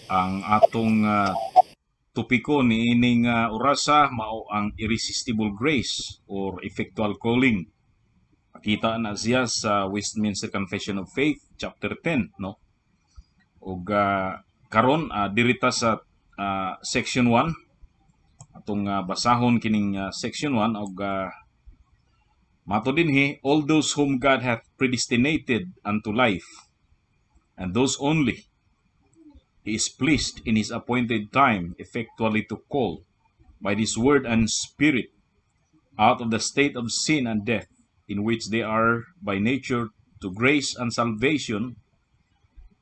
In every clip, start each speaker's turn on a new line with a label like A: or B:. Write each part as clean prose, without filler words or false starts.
A: Ang atong topiko niining orasa mao ang irresistible grace or effectual calling. Makita na siya sa Westminster Confession of Faith chapter 10, no? Ug karon diri ta sa section 1, atong basahon kining section 1 og mato dinhi, "All those whom God hath predestinated unto life, and those only, he is pleased in his appointed time effectually to call by this word and spirit out of the state of sin and death in which they are by nature to grace and salvation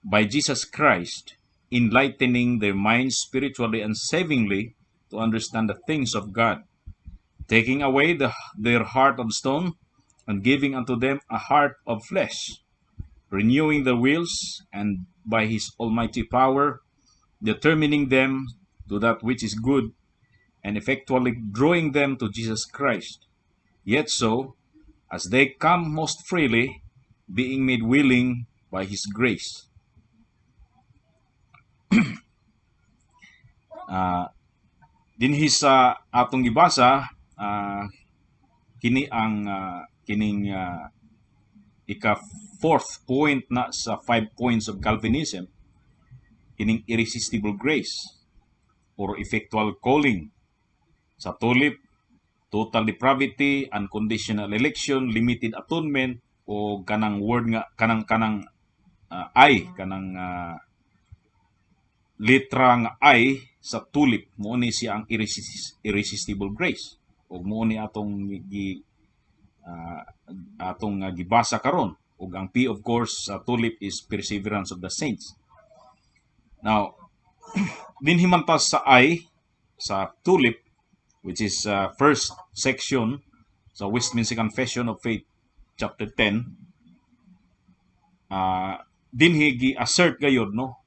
A: by Jesus Christ, enlightening their minds spiritually and savingly to understand the things of God, taking away their heart of stone and giving unto them a heart of flesh, renewing their wills, and by his almighty power, determining them to that which is good, and effectually drawing them to Jesus Christ. Yet so, as they come most freely, being made willing by his grace." Dinhi sa atong gibasa, kini ang kining ika fourth point na sa five points of Calvinism, kining irresistible grace or effectual calling. Sa tulip, total depravity, unconditional election, limited atonement, o kanang word nga kanang I, kanang letra nga I sa tulip, mo ni siya ang irresistible grace. Ug mo ni atong gibasa karon. Ug ang P, of course, sa tulip is perseverance of the saints. Now, dinhi man ta sa I sa tulip, which is first section sa Westminster Confession of Faith chapter 10, dinhi gi-assert gayod, no,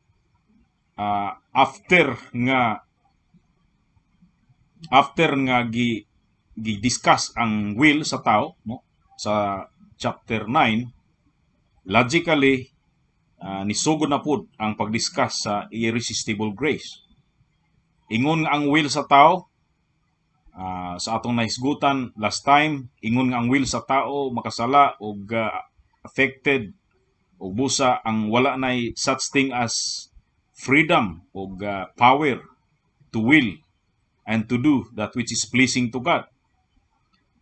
A: after nga gi gi-discuss ang will sa tao, no, sa chapter 9, logically nisugod na pud ang pag-discuss sa irresistible grace. Ingon nga ang will sa tao, sa atong nahisgutan last time, ingon nga ang will sa tao makasala og affected og busa ang wala nay such thing as freedom og power to will and to do that which is pleasing to God.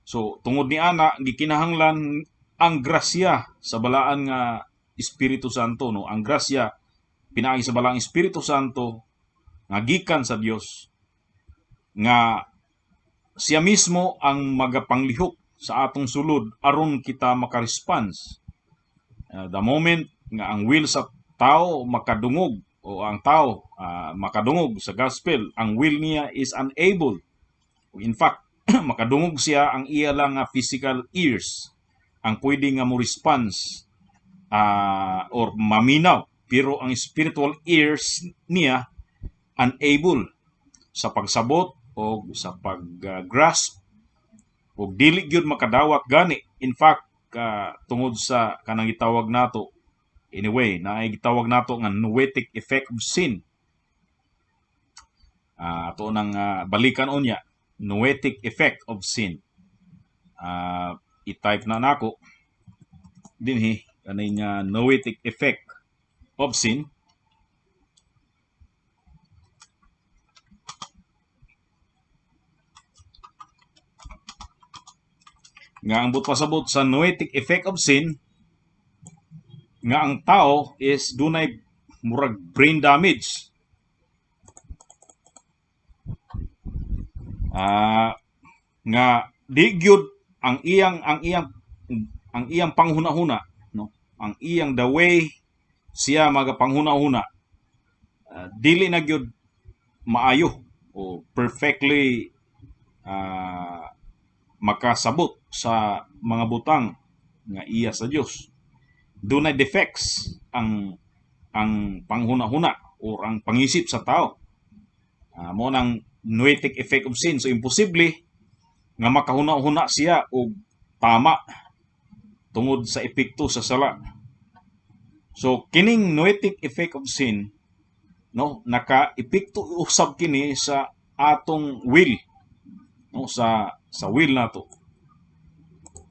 A: So tungod ni ana, gikinahanglan ang grasya sa balaan nga Espiritu Santo, no, ang grasya pinaagi sa balaang Espiritu Santo nga gikan sa Dios, nga siya mismo ang magapanglihok sa atong sulod aron kita makaresponse. The moment nga ang will sa tao makadungog o ang tao makadungog sa gospel, ang will niya is unable. In fact, makadungog siya, ang iya lang nga physical ears ang pwede nga mo response or maminaw, pero ang spiritual ears niya unable sa pagsabot o sa pag-grasp o dili gyud makadawat gani. In fact, tungod sa kanang gitawag nato, anyway, naay gitawag nato nga noetic effect of sin. Ato nang balikan unya, noetic effect of sin. I-type na nako dinhi kaning noetic effect of sin. Nga ang buot pasabot sa noetic effect of sin nga ang tao is dunay murag brain damage. Nga di gyud ang iyang panghuna-huna, no, ang iyang the way siya magapanghuna-huna, dili na gyud maayo o perfectly makasabot sa mga butang nga iya sa Dios. Dunay defects ang panghuna-huna or ang pangisip sa tao. Mo nang noetic effect of sin. So imposible nga makahuna-huna siya og tama tungod sa epekto sa sala. So kining noetic effect of sin no, naka-epekto usab kini sa atong will, no, sa will nato.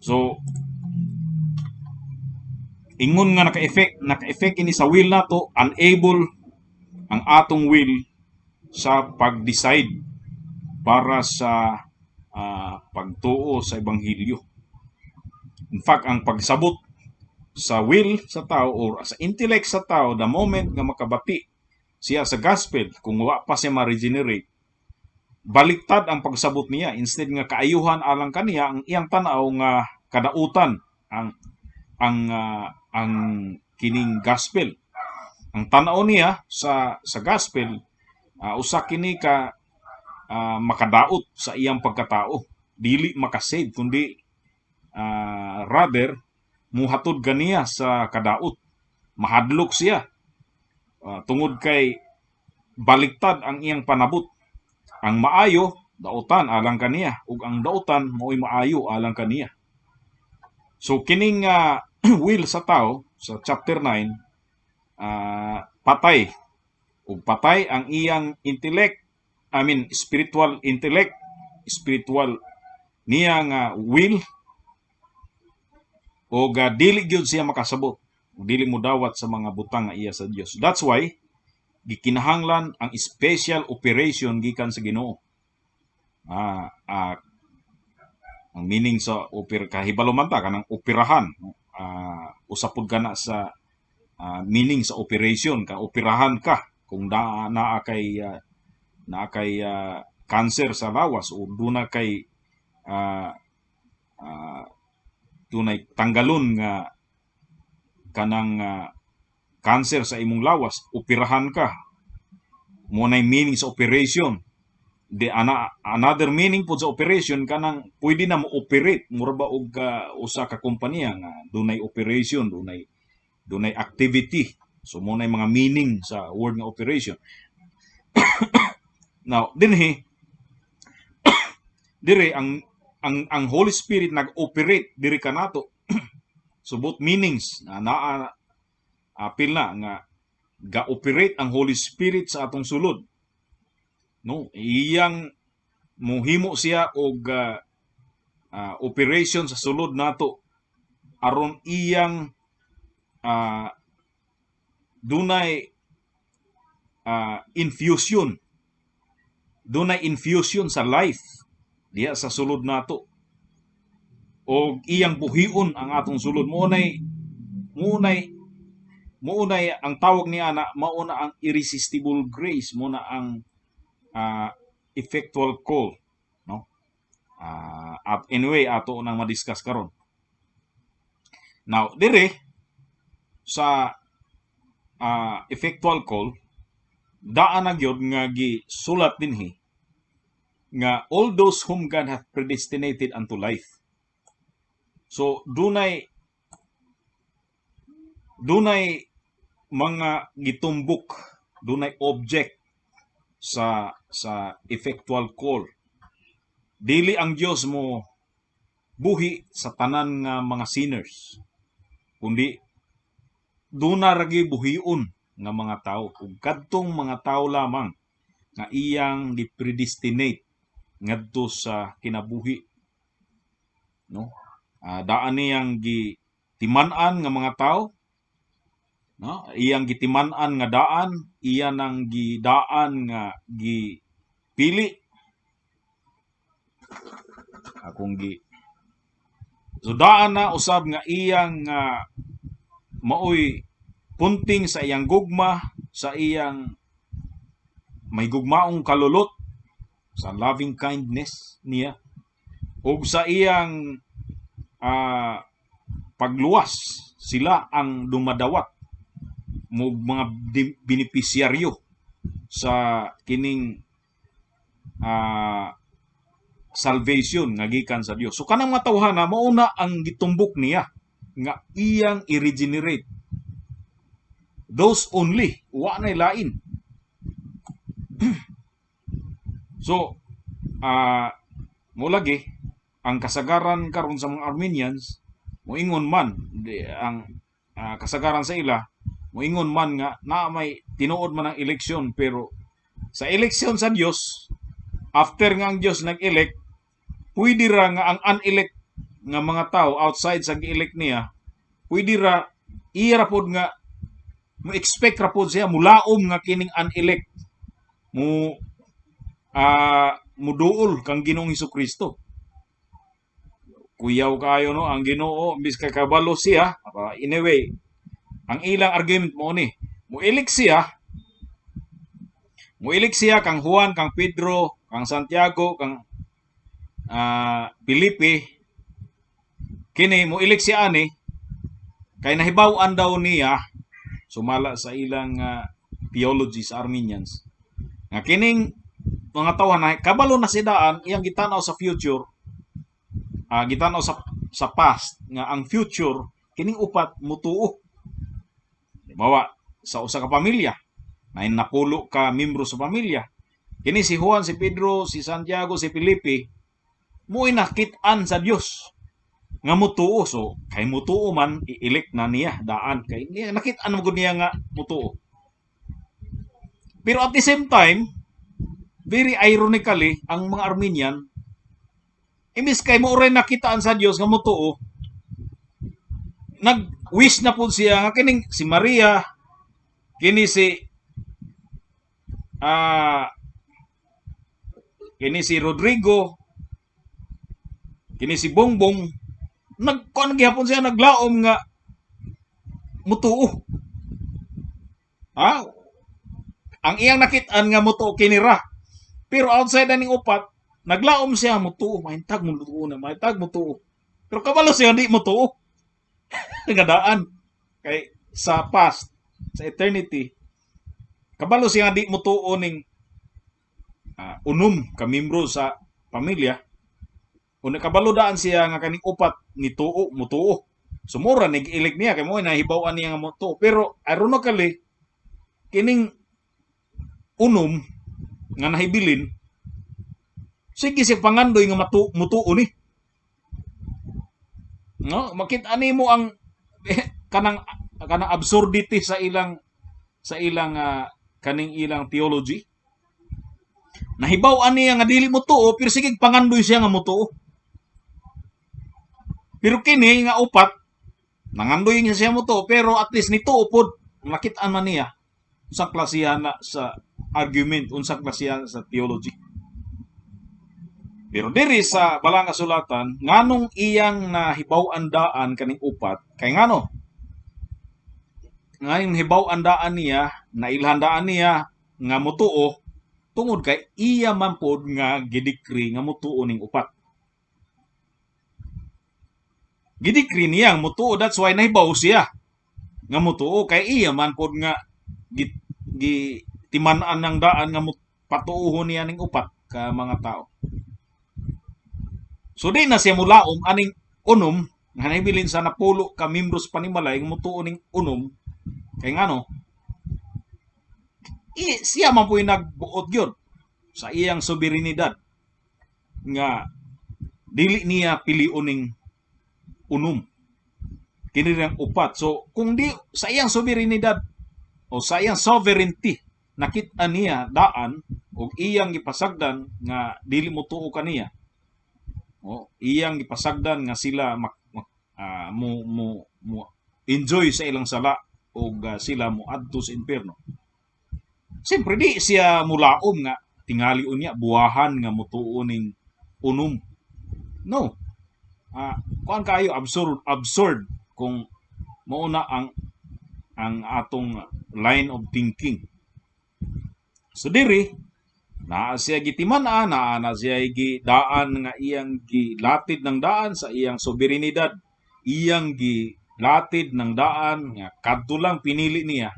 A: So ingon nga naka-effect kini sa will nato, unable ang atong will sa pag-decide para sa pagtuo sa ebanghelyo. In fact, ang pagsabot sa will sa tao or sa intellect sa tao, the moment nga makabati siya sa gospel, kung wa pa siya ma-regenerate, baliktad ang pagsabot niya. Instead nga kaayuhan alang kaniya, ang iyang tan-aw nga kadautan ang kining gospel. Ang tan-aw niya sa gospel, usa kini ka makadaot sa iyang pagkatao, dili makasave kundi rather muhatod kaniya sa kadaot. Mahadlok siya tungod kay baliktad ang iyang panabot. Ang maayo, dautan alang kaniya, ug ang dautan mao'y maayo alang kaniya. So kining will sa tao sa chapter 9, patay ug patay ang iyang intellect, I mean spiritual intellect, spiritual niya nga will, o dili gyud siya makasabot, dili mo dawat sa mga butang nga iya sa Dios. That's why gikinahanglan ang special operation gikan sa Ginoo. Ang meaning sa oper, kahibalo man ta kanang operahan, usa pud kana sa meaning sa operation ka, operahan ka kung naa kay cancer sa lawas o duna kay dunay tanggalon nga kanang cancer sa imong lawas, operahan ka. Mo nay meaning sa operation. De ana another meaning pod sa operation, kanang pwede na mo operate, mura ba og usa ka kompanya nga dunay operation, dunay activity. So mo nay mga meaning sa word nga operation. Now dinhi dire ang Holy Spirit nag-operate diri kanato. So both meanings na naa, apil na nga ga-operate ang Holy Spirit sa atong sulod, no? Iyang muhimo siya og operation sa sulod nato aron iyang dunay infusion, dunay infusion sa life diha sa sulod nato o iyang buhion ang atong sulod. Mo nay ang tawag niya na mao na ang irresistible grace, mo na ang effectual call, no? At anyway, ato nang madiscuss karon. Now dire sa effectual call, daan na gyud nga gisulat dinhi nga all those whom God hath predestinated unto life. So dunay mga gitumbok, dunay object sa effectual call. Dili ang Dios mo buhi sa tanan nga mga sinners, kundi duna ra gyud buhion nga mga tao, ug kadtong mga tao lamang nga iyang gi-predestinate ngadto sa kinabuhi, no? Daan niyang gitiman-an nga mga tao, no? Iyang gitiman-an nga daan, iya nang gidaan nga gipili. Akong gi So daan na usab nga iyang maoy punting sa iyang gugma, sa iyang may gugmaong kalulot, sa loving kindness niya ug sa iyang pagluwas, sila ang dumadawat mo mga benepisyaryo sa kining salvation nga gikan sa Dios. So kanang mga tawhana, mao na ang gitumbok niya nga iyang i-regenerate. Those only, wa na lain. So mo lagi ang kasagaran karon sa mga Arminians moingon man di, ang kasagaran sa ila Moingon man nga naa may tinuod man ang eleksyon, pero sa eleksyon sa Dios, after nga ang Dios nag-elect, pwede ra nga ang unelect nga mga tao outside sa gi-elect niya, pwede ra iya ra pod nga mo expect ra pod siya, mulaom nga kining unelect mo muduol kang Ginoong Kristo. Kuyaw kayo, no, ang Ginoo imbis kay kabalo siya. Anyway, ang ilang argument mo ni mo elect siya kang Juan, kang Pedro, kang Santiago, kang Felipe. Kini mo elect siya ani kay nahibaw-an daw niya, sumala sa ilang theology sa Arminians, nga kining mga tawhan na kabalo na sidaan, iyang gitanaw sa future, gitanaw sa past nga ang future kining upat mutuo. Halimbawa, sa usa ka pamilya, na napulo ka membro sa pamilya. Kini si Juan, si Pedro, si Santiago, si Felipe, mo nakit-an sa Dios nga mutuo. So, kay mutuo man, i-elect na niya daan. Kay niya, nakit-an mo gud niya nga mutuo. Pero at the same time, very ironically, ang mga Arminian, imbis kay mo rin nakitaan sa Dios nga mutuo, nag-wish na po siya nga kining si Maria, kini si Rodrigo, kini si Bongbong, nagkuan gihapon siya, naglaom nga mutuo. Ha? Ang iyang nakit-an nga mutuo kini ra. Pero outside aning upat, naglaom siya mutuo, mahintag mutuo na, mahintag mutuo. Pero kabalo siya di mutuo. Nga daan kay sa past, sa eternity, kabalo siya nga di mutuo ning unom ka membro sa pamilya. Una, kabalo daan siya nga kaning upat ni tuo, mutuo. So mura ni gi-elect niya kay mo nahibaw-an niya nga mutuo. Pero ironically, kining unom nga nahibilin, sige siya pangandoy nga mutuo ni. No, makita nimo ang kanang kanang absurdity sa ilang kaning ilang theology. Nahibaw-an niya nga dili mutuo, pero sige pangandoy siya nga mutuo. Pero kini nga upat, nangandoy niya siya mutuo, pero at least nituo pod, nakit-an man niya unsang klasihan na sa argument, unsang klasihan sa theology. Pero diri sa Balang Kasulatan, nganong iyang nahibaw-an daan kaning upat, kay ngano? Ngayong hibaw-an daan niya, nailhan daan niya nga mutuo, tungod kay iya man pod nga gidecree nga mutuo ning upat. Gidecree niya ang mutuo, that's why nahibaw siya nga mutuo kay iya man pod nga gi, gi timan-an ng daan nga patuohon niya ning upat ka mga tao. So di na siya mulaom aning unom nga nahibilin sa napulo ka membros panimalay nga mutuo ning unom, kay ngano siya man po'y nagbuot gyud sa iyang soberenidad nga dili niya pilion ning unom, kini ang upat. So kung di sa iyang soberenidad o sa iyang sovereignty nakit-an niya daan og iyang gipasagdan nga dili mo tuo kaniya o iyang gipasagdan nga sila mak, mak, mo, mo mo enjoy sa ilang sala og sila mo adto sa impierno, siyempre di siya mulaom nga tingali unya buwahan nga mutuo ning unom, no? Kuan kayo, absurd, absurd kung mao na ang atong line of thinking. So diri naa siya gitiman-an, naa na siya gidaan nga iyang gilatid ng daan sa iyang soberenidad, iyang gilatid ng daan nga kadto lang pinili niya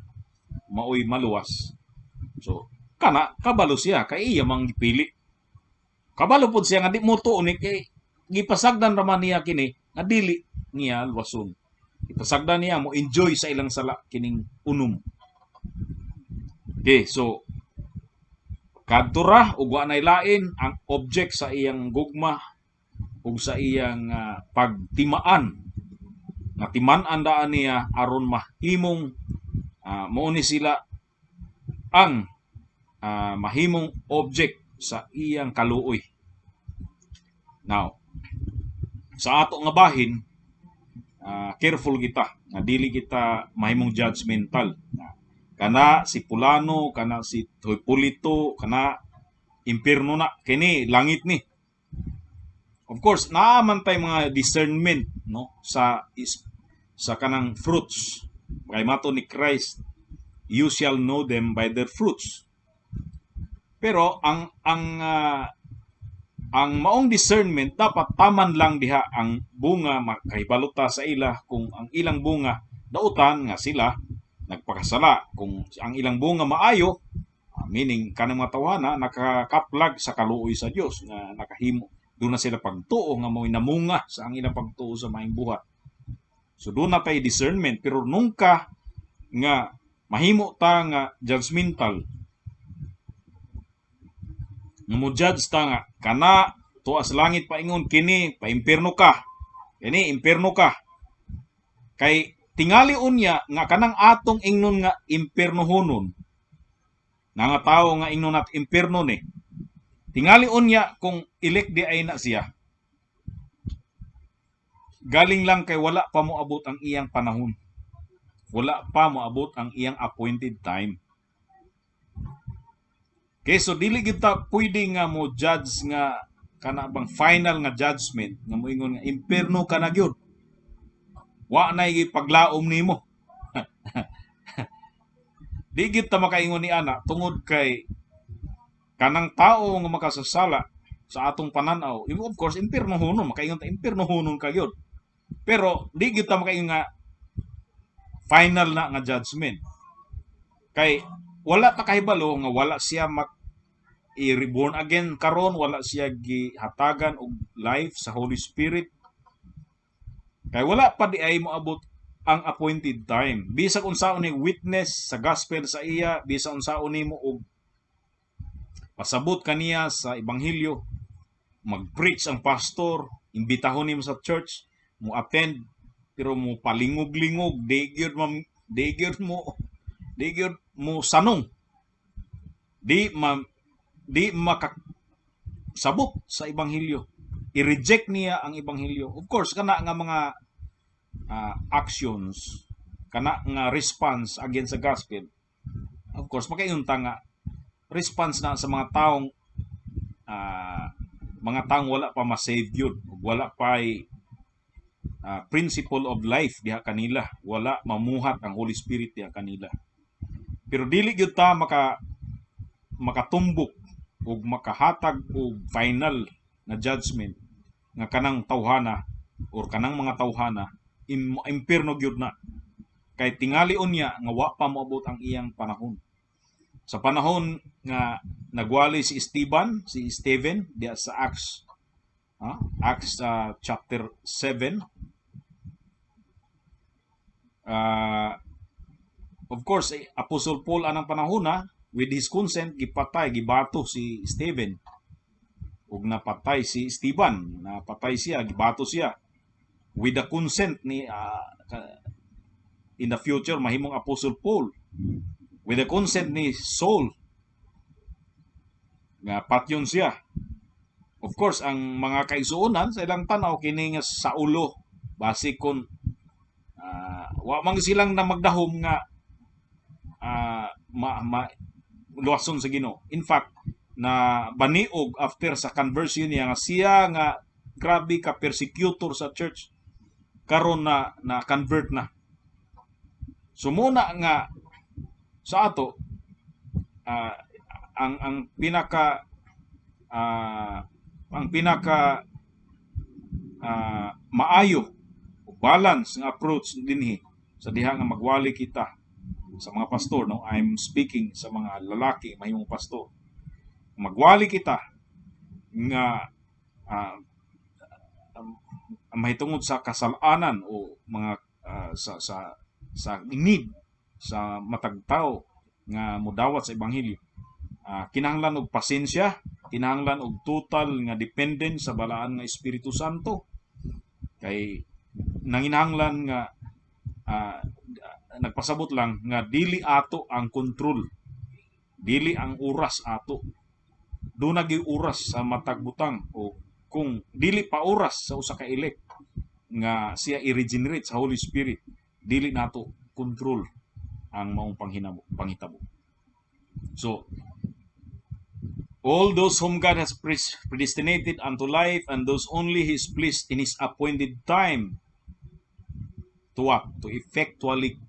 A: maoy maluwas. So kana kabalo siya kay iya mang gipili. Kabalo pod siya nga di mo tuo ni kay gipasagdan raman niya kini nga dili niya luwason. Ipasagdan niya mo enjoy sa ilang sala kining unom. Okay, so kadto ra ug wa nay lain ang object sa iyang gugma ug sa iyang pagtimaan nga timan-an daan niya aron mahimong Mao ni sila ang mahimong object sa iyang kaluoy. Now, sa ato nga bahin, careful kita nga dili kita mahimong judgmental. Kana si pulano, kana si Hipolito, kana impierno na, kini langit ni. Of course, naa man tay mga discernment, no, sa kanang fruits. Kay mato ni Christ, "You shall know them by their fruits." Pero ang maong discernment dapat taman lang diha ang bunga, makahibalo ta sa ila kung ang ilang bunga dautan nga sila nagpakasala. Kung ang ilang bunga maayo, meaning kanang mga tawhana nakakaplag sa kaluoy sa Dios nga nakahimo, doon na sila pagtuo nga mo'y namunga sa ang ilang pagtuo sa maayong buhat. So doon na tay discernment, pero nungka nga mahimo ta nga judgmental, nga mo judge ta nga kana tuwa sa langit paingon, kini pa-impierno ka, kini impierno ka, kay tingali unya nga kanang atong ingnon nga impiernohonon na nga tawo nga ingnon nat impierno ni, tingali unya kung elect di ay na siya, galing lang kay wala pa moabot ang iyang panahon, wala pa moabot ang iyang appointed time. Okay, so dili gyud ta pwede nga mo judge nga kana bang final nga judgment nga moingon nga impierno ka na gyud. Wa na paglaom nimo. Di gyud ta makaingon ni ana tungod kay kanang tao nga makasasala sa atong pananaw, of course impierno hunon, makaingon ta impierno hunon ka gyud. Pero di gyud ta makaingon nga final na nga judgment. Kay wala ta kahibalo nga wala siya mak i-reborn again karon, wala siya gihatagan og life sa Holy Spirit. Kay wala pa di ay moabot ang appointed time. Bisag unsaon ni witness sa gospel sa iya, bisag unsaon nimo og pasabot kaniya sa ebanghelyo, mag-preach ang pastor, imbitahon nimo sa church, mo attend pero mo palingog-lingog, di gyud mo sanong. Di makasabot sa ebanghelyo. I-reject niya ang ebanghelyo. Of course, kana nga mga actions, kana nga response against the gospel. Of course, makaingon ta nga response na sa mga taong wala pa ma-save yun, wala pa principle of life diha kanila, wala mamuhat ang Holy Spirit diha kanila. Pero dili gyud ta makatumbok ug makahatag og final na judgment nga kanang tawhana or kanang mga tawhana impierno gyud na, kay tingali unya nga wa pa moabot ang iyang panahon. Sa panahon nga nagwali si Esteban, si Stephen diha sa Acts chapter 7, of course, eh, Apostle Paul anang panahon na with his consent gipatay, gibato si Stephen ug napatay si Esteban, napatay siya, gibato siya with the consent ni in the future mahimong Apostle Paul, with the consent ni Saul nga patyon siya. Of course, ang mga kaigsuonan sa ilang tanaw kini nga Saulo basi kon wa man silang na magdahom nga ma, ma luwason sa Ginoo. In fact, na baniog after sa conversion niya nga siya nga grabe ka persecutor sa church karon na na convert na. So muna nga sa ato ang pinaka maayo balance nga approach dinhi sa diha nga magwali kita sa mga pastor, no, I'm speaking sa mga lalaki mahimong pastor, magwali kita nga mahitungod sa kasalanan o mga sa need sa matag tawo nga modawat sa ebanghelyo, kinahanglan og pasensya, kinahanglan og total nga dependence sa balaan nga Espiritu Santo, kay nanginahanglan nga nagpasabot lang nga dili ato ang control. Dili ang oras ato. Duna gyud oras sa matag butang o kung dili pa oras sa usa ka elect nga siya i-regenerate sa Holy Spirit, dili nato control ang maong panghinabo, panghitabo. So, all those whom God has predestinated unto life, and those only He is pleased in His appointed time to what? To effectually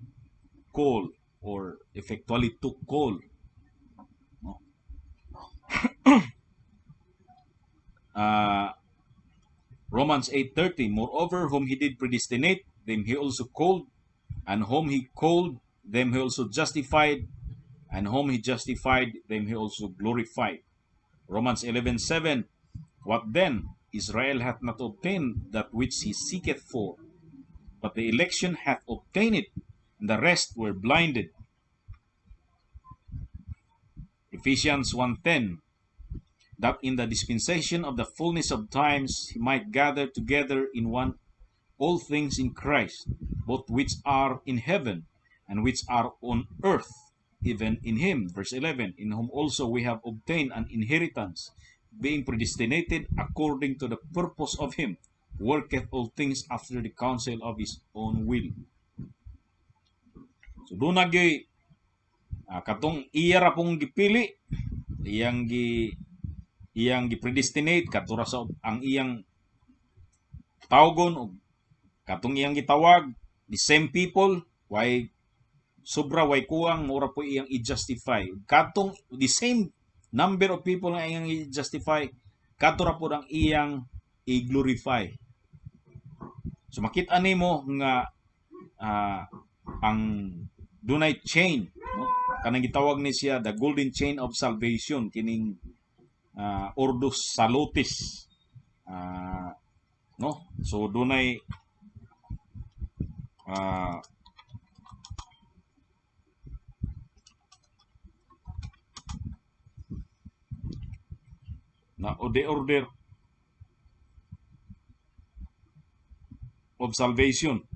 A: call or effectually to call. No? Romans 8:30. Moreover, whom He did predestinate, them He also called, and whom He called, them He also justified, and whom He justified, them He also glorified. Romans 11:7. What then? Israel hath not obtained that which he seeketh for, but the election hath obtained it, and the rest were blinded. Ephesians 1:10. That in the dispensation of the fullness of times He might gather together in one all things in Christ, both which are in heaven and which are on earth, even in Him. Verse 11, in whom also we have obtained an inheritance, being predestinated according to the purpose of Him, worketh all things after the counsel of His own will. So duna gyud katong iya ra pong gipili, iyang gi-predestinate kadto ra sa ang iyang tawgon og katong iyang gitawag, the same people, way sobra, way kuwang, mura po iyang i-justify. Katong the same number of people nga iyang i-justify, kadto ra pod ang iyang i-glorify. So makita nimo nga ang dunay chain, no, kanang gitawag ni siya the golden chain of salvation, kining ordo salutis, no? So dunay na o the order of salvation.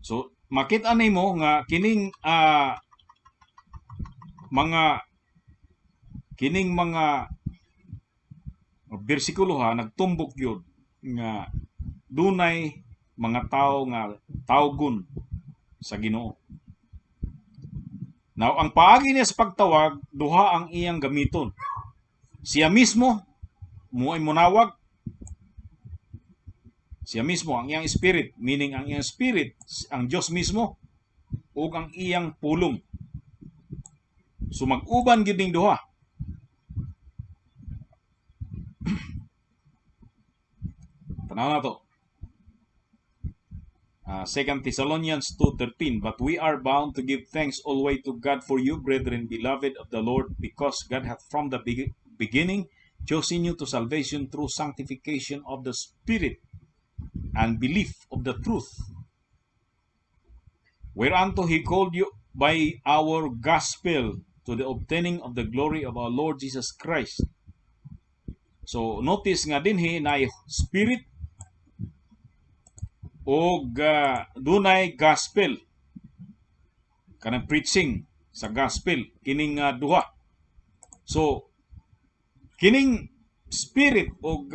A: So makita nimo nga kining mga kining mga bersikulo ha nagtumbok gyud nga dunay mga tawo nga tawgon sa Ginoo. Now, ang paagi niya sa pagtawag, duha ang iyang gamiton. Siya mismo mo ay munawag. Siya mismo, ang iyang spirit, meaning ang iyang spirit, ang Dios mismo, ug ang iyang pulong. So mag-uban gyud ning duha. Tanaw na to. 2 Thessalonians 2:13. But we are bound to give thanks always to God for you, brethren, beloved of the Lord, because God hath from the beginning chosen you to salvation through sanctification of the Spirit and belief of the truth, whereunto He called you by our gospel to the obtaining of the glory of our Lord Jesus Christ. So notice nga dinhi na spirit og dunay gospel, kanang preaching sa gospel, kining duha. So kining spirit og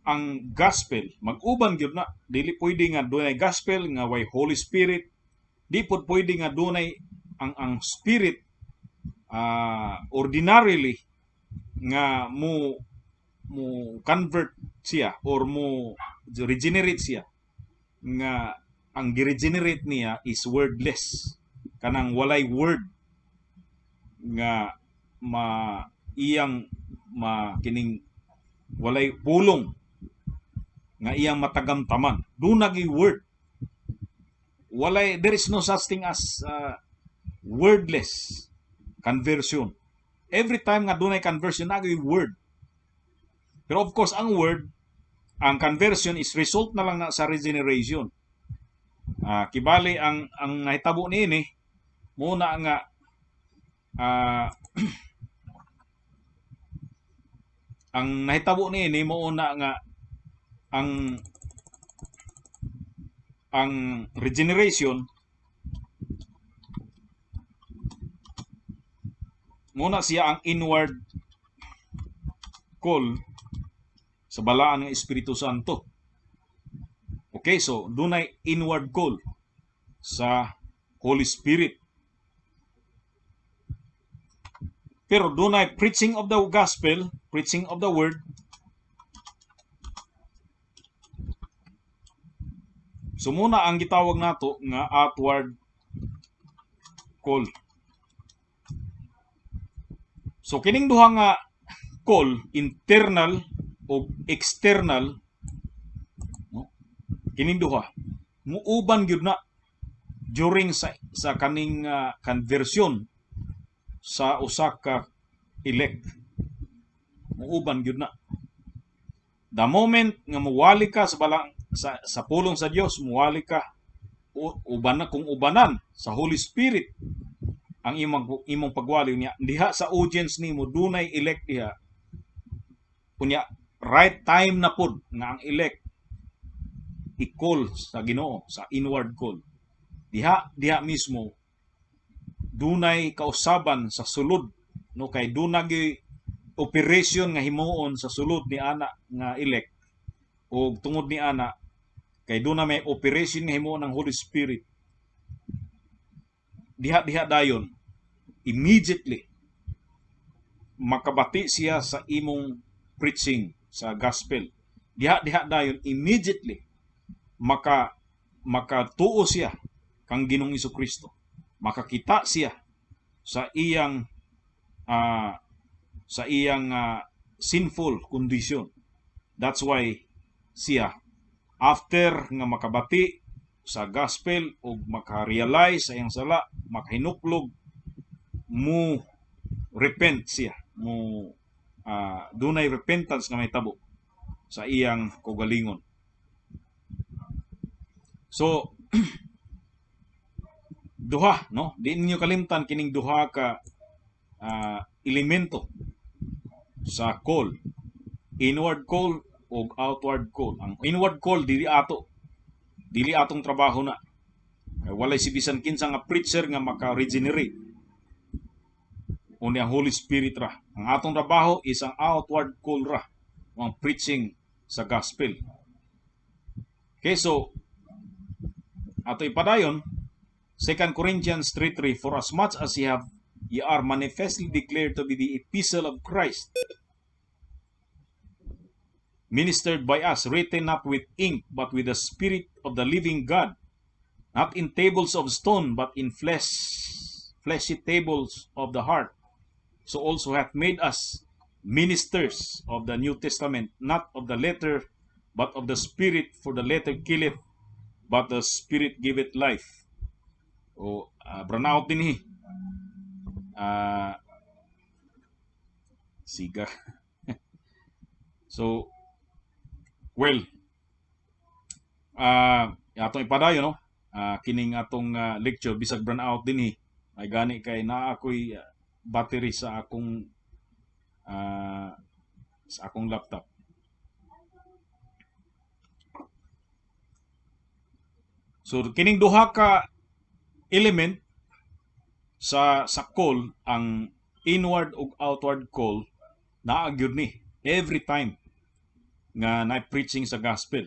A: ang gospel mag-uban gyud na. Dili pwede nga dunay gospel nga way Holy Spirit. Di pod pwede nga dunay ang spirit ordinarily nga mo convert siya or mo regenerate siya, nga ang gi-regenerate niya is wordless, kanang walay word nga ma iyang ma kining walay pulong nga iyang matagamtaman. Duna gyud word. Walay, there is no such thing as wordless conversion. Every time nga dunay conversion, naa gyud word. Pero of course, ang word, ang conversion is result na lang na sa regeneration. Kibali ang nahitabo niini muna nga ang nahitabo niini mao na nga ang regeneration muna siya ang inward call sa balaan ng Espiritu Santo. Okay, so dunay inward call sa Holy Spirit. Pero dunay preaching of the gospel, preaching of the word. So muna ang gitawag nato nga outward call. So kining duha nga call, internal o external, no? Kining duha muuban gyud na during sa kaning conversion sa usa ka elect. Muuban gyud na. The moment nga muwali ka sa balang sa pulong sa Dios, muwali ka uban na kung ubanan sa Holy Spirit ang imong pagwali niya diha sa audience nimo, dunay elect diha. Unya right time na pud nga ang elect i-call sa Ginoo sa inward call. Diha mismo dunay kausaban sa sulod, no, kay dunay operation nga himuon sa sulod ni ana nga elect, o tungod ni ana kay duna may operation nga himuon ng Holy Spirit. Diha dayon immediately makabati siya sa imong preaching sa gospel. Diha dayon immediately makatuo siya kang Ginoong Jesucristo. Makakita siya sa iyang sinful condition. That's why siya after nga makabati sa gospel o makarealize sa iyang sala, makahinuklog, mo repent siya, mo dunay repentance nga mahitabo sa iyang kaugalingon. So duha, no, di ninyo kalimtan kining duha ka elemento sa call, inward call o outward call. Ang inward call dili atong trabaho na. Walay si bisan kinsa nga preacher nga maka-regenerate. Unya ang Holy Spirit ra. Ang atong trabaho is ang outward call ra, ang preaching sa gospel. Okay, so ato ipadayon 2 Corinthians 3:3, for as much as ye are manifestly declared to be the epistle of Christ, ministered by us, written not with ink, but with the Spirit of the living God, not in tables of stone, but in fleshy tables of the heart. So also hath made us ministers of the New Testament, not of the letter, but of the Spirit, for the letter killeth, but the Spirit giveth life. O, brownout din eh. Siga. So, well, atong ipadayon, no? Kining atong lecture, bisag brownout din eh. Ay gani kay naa ako'y battery sa akong laptop. So kining duha ka element sa call, ang inward ug outward call, naa gyud ni every time nga na preaching sa gospel.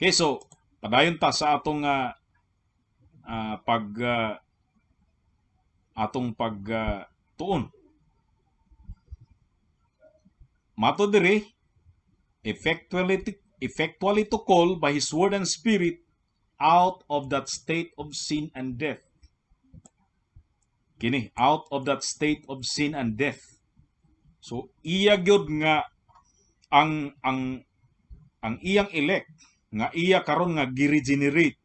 A: Okay, so padayon ta sa atong pag tuon. Mato diri, effectually to call by His word and Spirit out of that state of sin and death. Kini, out of that state of sin and death. So iya gyud nga ang iyang elect nga iya karon nga gi-regenerate,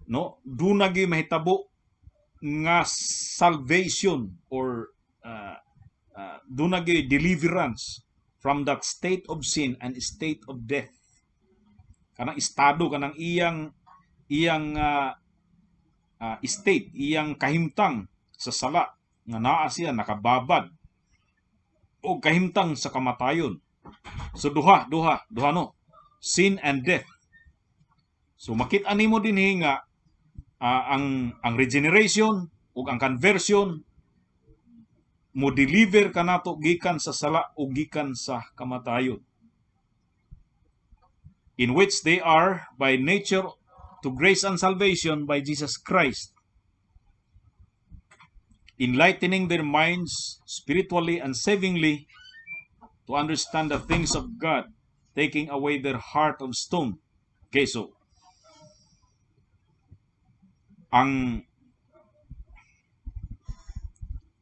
A: no, duna gyud mahitabo nga salvation or duna gyud deliverance from that state of sin and state of death. Kanang estado, kanang iyang iyang state, iyang kahimtang sa sala nga naa siya nakababad o kahimtang sa kamatayon. So duha, duha, duha, no? Sin and death. So makita nimo dinhi nga ang regeneration ug ang conversion mo deliver kanato gikan sa sala ug gikan sa kamatayon. In which they are by nature to grace and salvation by Jesus Christ, enlightening their minds spiritually and savingly to understand the things of God, taking away their heart of stone. Okay, so ang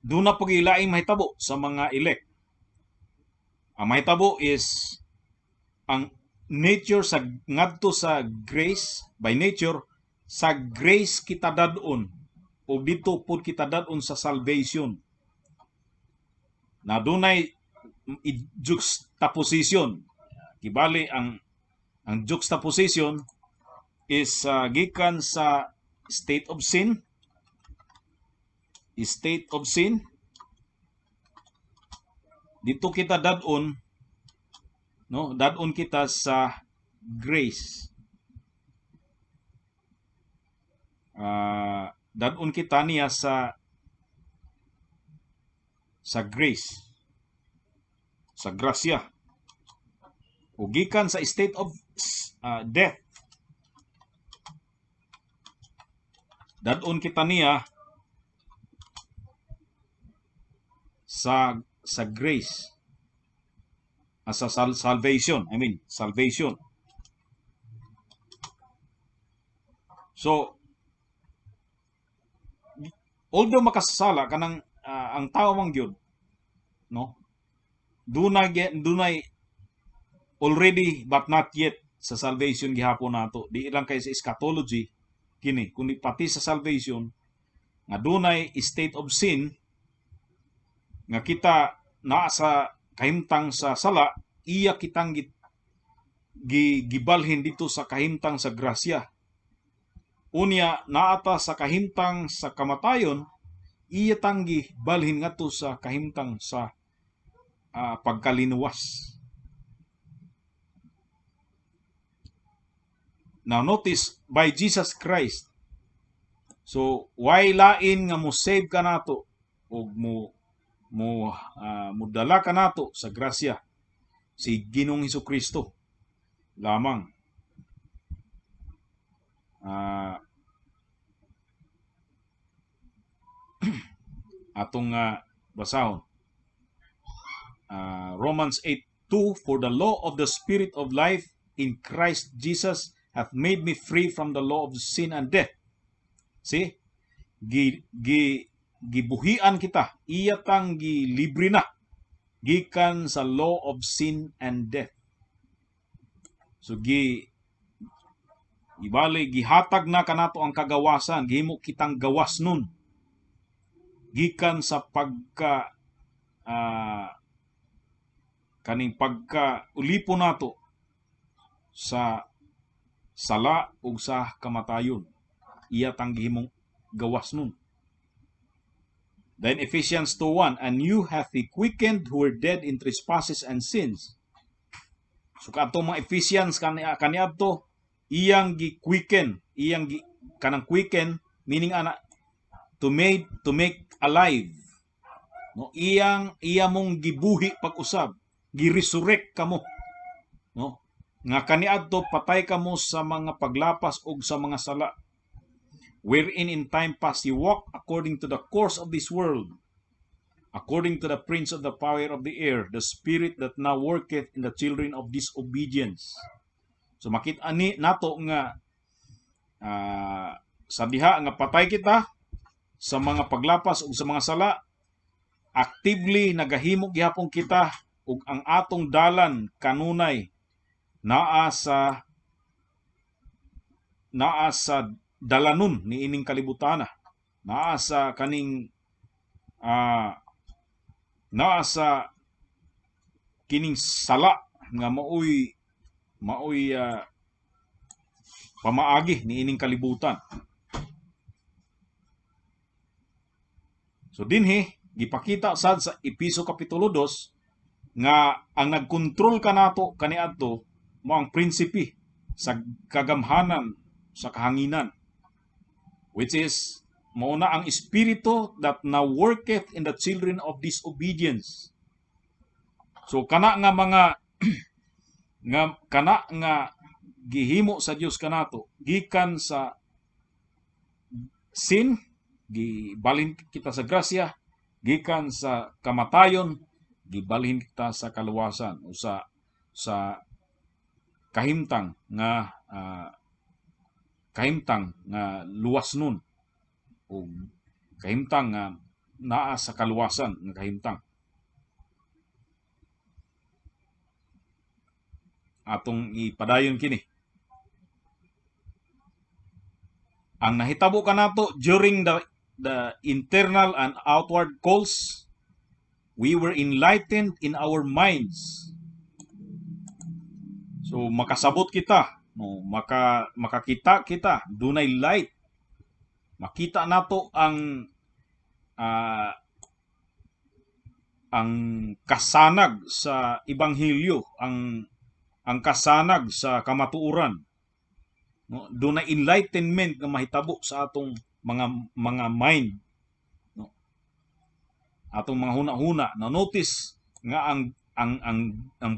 A: duna pud laing mahitabo sa mga elect. Ang mahitabo is ang nature sa ngadto sa grace. By nature sa grace kita dad-on o dito pud kita dad-on sa salvation na dunay juxtaposition. Kibali ang juxtaposition is gikan sa state of sin, state of sin, dito kita dad-on, no? Dad-on kita sa grace. Dad-on kita niya sa grace, sa grasya. O gikan sa state of death, dad-on kita niya sa grace, sa salvation, I mean salvation. So although makasala kanang ang tao man gyud, no, dunay dunay already but not yet sa salvation gihapon nato. Di lang kay sa eschatology kini, kundi pati sa salvation nga dunay state of sin nga kita naa sa kahimtang sa sala, iya kitang gibalhin dito sa kahimtang sa grasya. Unya naata sa kahimtang sa kamatayon, iya tang gibalhin ngadto sa kahimtang sa pagkalinuwas. Now notice, by Jesus Christ. So why lain nga mo save ka nato og mo mo modala ka nato sa grasya? Si Ginoong Kristo lamang. Atong basahon. Romans 8:2, "For the law of the Spirit of life in Christ Jesus hath made me free from the law of sin and death." See? Gi, gi gibuhian kita, iya tang gilibre na gikan sa law of sin and death. So gi ibali gihatag na kanato ang kagawasan, gihimo kitang gawas nun gikan sa pagka kaning pagka ulipo nato sa sala ug sa kamatayon. Iya tang gihimong gawas nun. Then Ephesians 2:1, "And you hath he quickened who were dead in trespasses and sins." So kadto mga Ephesians kaniadto iyang gi-quicken, iyang gi, kanang quicken meaning ana to make alive. No, iyang iya mong gibuhi pag-usab, gi-resurrect kamo. No? Nga kaniadto patay kamo sa mga paglapas ug sa mga sala, wherein in time past ye walked according to the course of this world, according to the prince of the power of the air, the spirit that now worketh in the children of disobedience. So makita ni nato nga sa diha nga patay kita sa mga paglapas ug sa mga sala, actively nagahimo gihapon kita ug ang atong dalan kanunay naa sa dalanon ni ining kalibutana, naa sa kaning naa sa kining sala nga maoy maoy pamaagi niining kalibutan. So dinhi gipakita sad sa Epeso kapitulo 2 nga ang nagkontrol kanato kaniadto mo ang prinsipe sa kagamhanan sa kahanginan, which is mao na ang espiritu that now worketh in the children of disobedience. So kana nga mga nga kana nga gihimo sa Dios kanato gikan sa sin, gibalhin kita sa grasya, gikan sa kamatayon gibalhin kita sa kaluwasan o sa kahimtang nga luwas nun o kahimtang nga naa sa kaluwasan nga kahimtang. Atong ipadayon kini. Ang nahitabo kanato during the internal and outward calls, we were enlightened in our minds. So makasabot kita, no, makakita kita, dunay light. Makita nato ang kasanag sa ebanghelyo, ang kasanag sa kamatuoran. No, dunay enlightenment nga mahitabo sa atong mga mind, no? Atong mga huna-huna. Na notice nga ang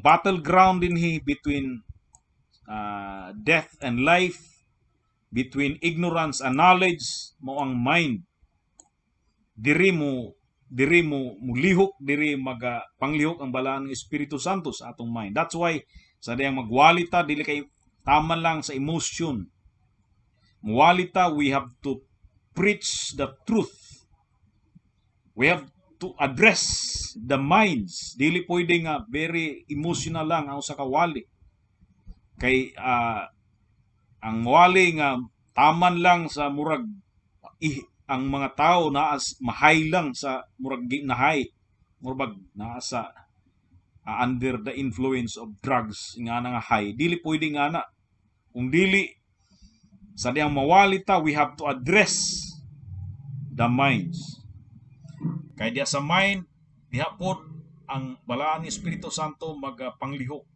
A: battleground dinhi between death and life, between ignorance and knowledge, mao ang mind. Diri mo mulihok, diri maga panglihok ang balaan ng Espiritu Santo sa atong mind. That's why sa diyang magwalita dili kay taman lang sa emotion. Muwalita, we have to preach the truth. We have to address the minds. Dili pwede nga very emotional lang ang usa ka wali. Kay ang wali nga taman lang sa murag ang mga tao naa mahay lang sa murag nahay, murag naa sa under the influence of drugs nga na nga high. Dili pwede nga na. Kung dili sa diyang mawalita, we have to address the minds. Kay diya sa mind, diha pod ang balaan ni Espiritu Santo magapanglihok.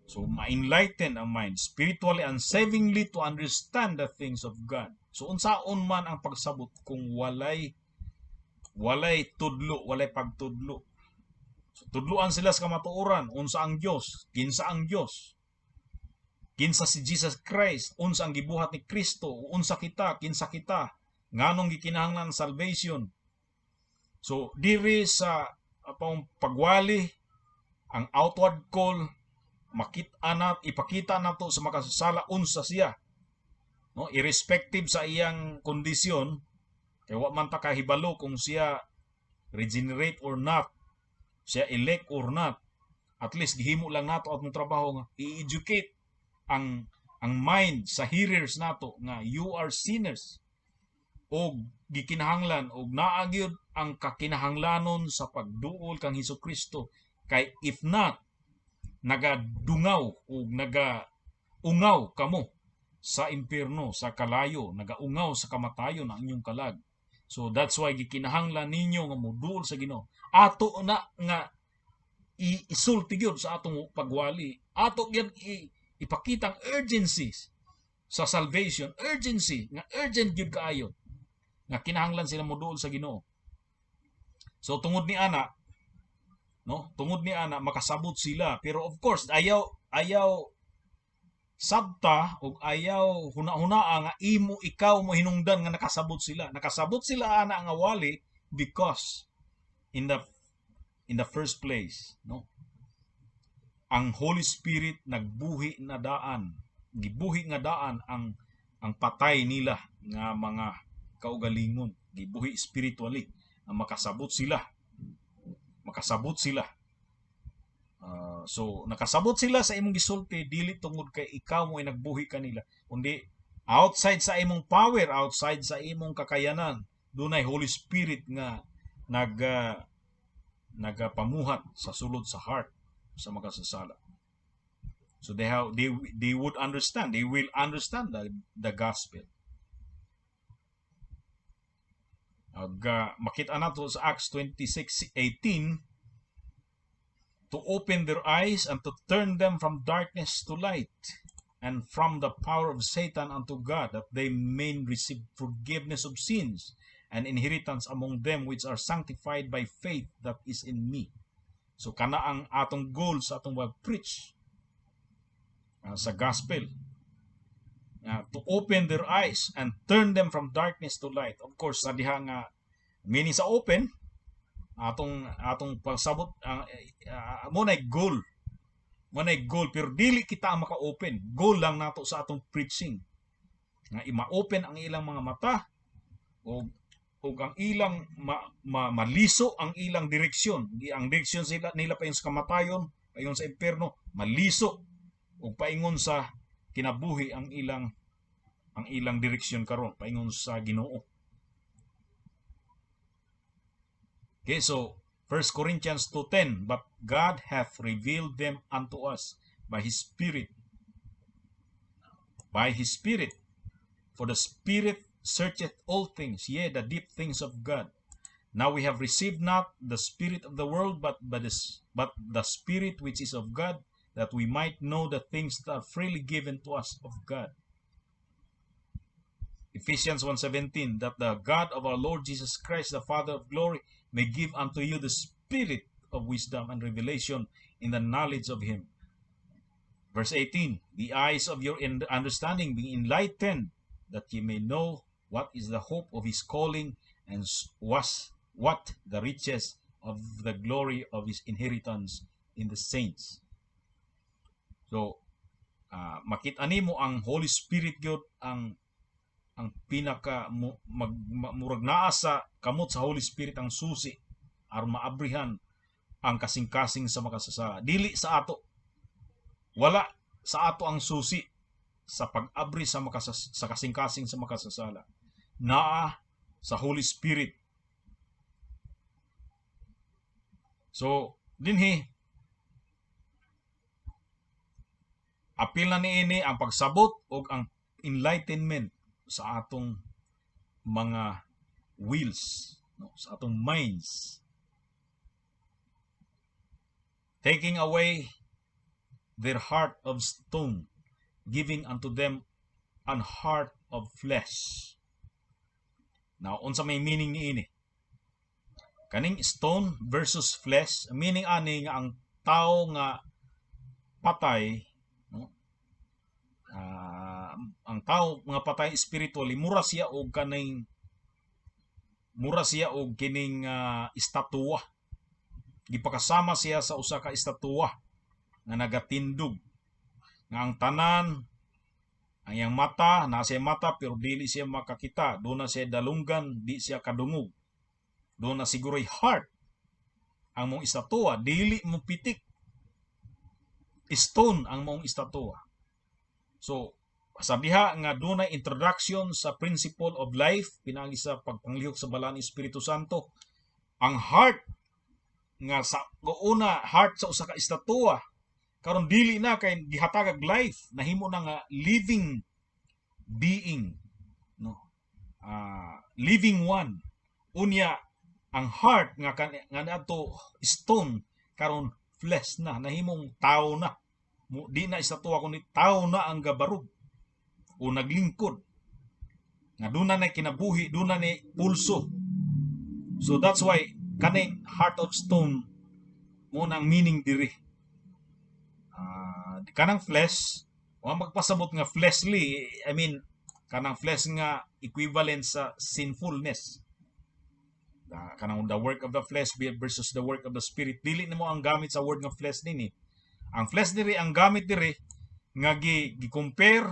A: So ma-enlighten ang mind spiritually and savingly to understand the things of God. So unsaon man ang pagsabot kung walay tudlo, walay pagtudlo. So, tudluan sila sa kamatuoran, unsa ang Dios, kinsa ang Dios, kinsa si Jesus Christ, unsa ang gibuhat ni Kristo, unsa kita, kinsa kita, nganong gikinahanglan salvation. So diri sa pagwali, ang outward call, makita na, ipakita nato sa makasasala unsa siya, no, irrespective sa iyang kondisyon, kay wa man ta kahibalo kung siya regenerate or not, siya elect or not. At least gihimo lang nato atong trabaho nga i-educate ang mind sa hearers nato nga you are sinners og gikinahanglan og naa gyud ang kakinahanglanon sa pagduol kang Hesus Kristo, kay if not nagadungaw og nagaungaw kamo sa impierno, sa kalayo, nagaungaw sa kamatayon ang inyong kalag. So that's why gikinahanglan ninyo nga moduol sa Ginoo. Ato na nga isulti gyud sa atong pagwali. Ato gyud ipakita ang urgency sa salvation, urgency nga urgent gyud kaayo nga kinahanglan sila moduol sa Ginoo. So tungod ni ana, no, tungod ni ana makasabot sila, pero of course ayaw sabta og ayaw huna-hunaa nga imo ikaw mo hinungdan nga nakasabot sila. Nakasabot sila ana nga wali because in the first place, no, ang Holy Spirit nagbuhi na daan, gibuhi nga daan ang patay nila nga mga kaugalingon, gibuhi spiritually nga makasabot sila. Makasabot sila. So nakasabot sila sa imong gisulti dili tungod kay ikaw mo ay nagbuhi kanila, kundi outside sa imong power, outside sa imong kakayanan, dunay Holy Spirit nga nagapamuhat sa sulod sa heart sa makasasala. So they would understand, they will understand the gospel. Ag makita nato sa Acts 26:18, to open their eyes and to turn them from darkness to light and from the power of Satan unto God, that they may receive forgiveness of sins and inheritance among them which are sanctified by faith that is in me. So kana ang atong goal sa atong pag-preach sa gospel. To open their eyes and turn them from darkness to light. Of course, sa diha nga meaning sa open, atong pagsabot mo na goal. Mo na goal, pero dili kita ang maka-open. Goal lang nato sa atong preaching nga ima-open ang ilang mga mata o ang ilang maliso ang ilang direksyon. Ang direksyon sila nila paingon sa kamatayon, paingon sa impierno, maliso ug paingon sa kinabuhi ang ilang direksyon karon paingon sa Ginoo. Okay, so 1 Corinthians 2:10, "But God hath revealed them unto us by His Spirit. By His Spirit. For the Spirit searcheth all things, yea, the deep things of God. Now we have received not the spirit of the world, but the Spirit which is of God, that we might know the things that are freely given to us of God." Ephesians 1:17, "That the God of our Lord Jesus Christ, the Father of glory, may give unto you the spirit of wisdom and revelation in the knowledge of Him." Verse 18, "The eyes of your understanding being enlightened, that ye may know what is the hope of His calling, and was what the riches of the glory of His inheritance in the saints." So, makita nimo ang Holy Spirit gyud ang pinaka murag naa sa kamot sa Holy Spirit ang susi aron maabrihan ang kasing-kasing sa makasasala. Dili sa ato. Wala sa ato ang susi sa pag-abri sa kasing-kasing sa makasasala. Naa sa Holy Spirit. So, dinhi apil na niini ang pagsabot og ang enlightenment sa atong mga wills, no, sa atong minds. Taking away their heart of stone, giving unto them an heart of flesh. Now, unsa may meaning niini? Kaning stone versus flesh, meaning ani nga ang tao nga patay, no? Ang tao nga patay spiritually, mura siya og kining estatwa. Gipakasama siya sa usa ka estatwa nga nagatindog, nga ang tanan, ang iyang mata, naa siya mata pero dili siya makakita, doon na siya dalunggan, di siya kadungog. Doon na siguro'y heart ang mong estatwa, dili mo pitik. Stone ang mong estatwa. So, sa diha nga dunay introduction sa principle of life pinaagi sa pagpanglihok sa Balaan Espiritu Santo, ang heart nga sa una heart sa usa ka estatwa, karon dili na, kay gihatagag life, nahimo na nga living being, no? Living one. Unya ang heart nga naadto stone, karon flesh na, nahimong tao na. Di na estatwa kundi tao na ang gabarog o naglingkod nga doon na kinabuhi, doon na ni pulso. So that's why kaning heart of stone mo nang meaning diri. Kanang flesh, wa magpasabot nga fleshly, I mean kanang flesh nga equivalent sa sinfulness. Kanang the work of the flesh versus the work of the Spirit, dili nimo ang gamit sa word nga flesh nini. Ang flesh diri, ang gamit diri nga gi-compare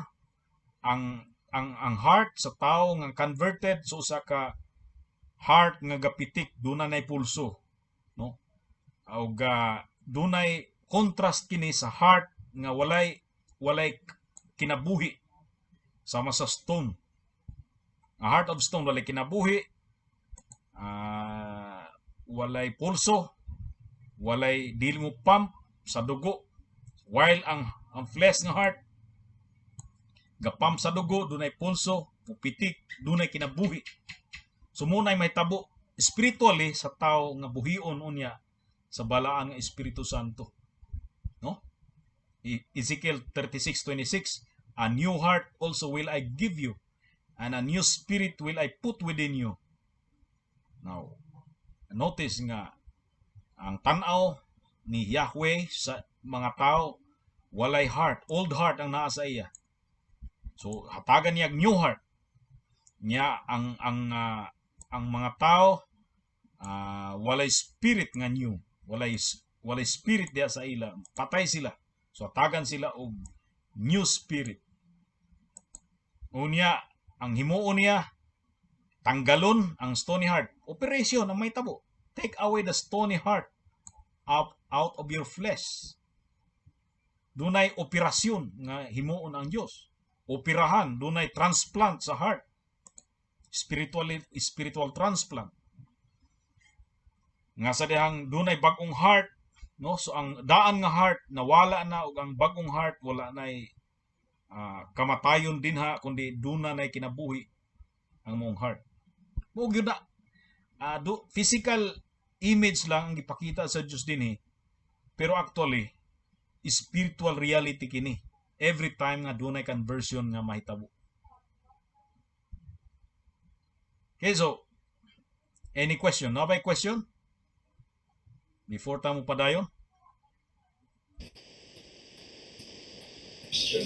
A: ang heart sa tao nga converted sa usa ka heart nga gapitik, duna nay pulso, no? Og dunay contrast kini sa heart nga walay kinabuhi, sama sa stone. Ang heart of stone walay kinabuhi, walay pulso, walay dili mo pump sa dugo, while ang Ang flesh nga heart gapump sa dugo, dunay pulso, mupitik, dunay kinabuhi. So mao nay mahitabo spiritually sa tao nga buhion unya sa Balaan nga Espiritu Santo. No? Ezekiel 36:26, "A new heart also will I give you, and a new spirit will I put within you." Now, notice nga ang tan-aw ni Yahweh sa mga tao, walay heart, old heart ang naa sa iya. So hatagan niya new heart. Niya ang mga tao walay spirit nga new, walay spirit diya sa ila, patay sila. So hatagan sila og new spirit. Unya ang himuon niya, tanggalon ang stony heart. Operation ang mahitabo. Take away the stony heart out of your flesh. Dunay operasyon nga himuon ang Dios. Operahan, dunay transplant sa heart. Spiritual transplant. Nga sa dihang dunay bag-ong heart, no? So ang daan nga heart nawala na ug ang bag-ong heart wala nay kamatayon dinha kundi duna nay kinabuhi ang mong heart. Mao gyud na physical image lang ang gipakita sa Dios dinhi. Pero actually spiritual reality kini every time nga dunay conversion nga mahitabo. Okay, so any question? No ba question? Before ta mo padayon?
B: Question.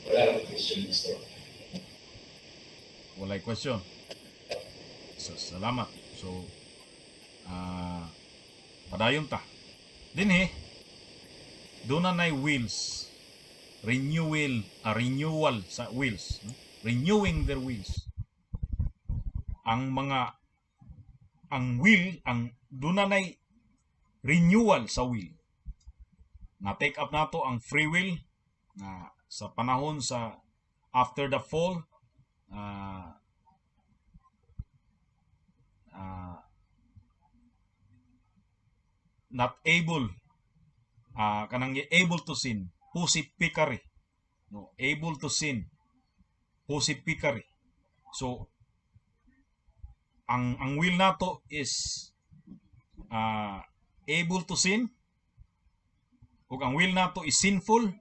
B: Wala akong question, Pastor.
A: Walay question. So, salamat. So, padayon ta. Dinhi, duna nay wills. Renewal sa wills. No? Renewing their wills. Ang mga, ang will, ang duna nay renewal sa will. Na take up nato ang free will na sa panahon sa after the fall, not able, kanang able to sin, posse peccare, no? Able to sin, posse peccare. So ang will nato is able to sin, ug ang will nato is sinful,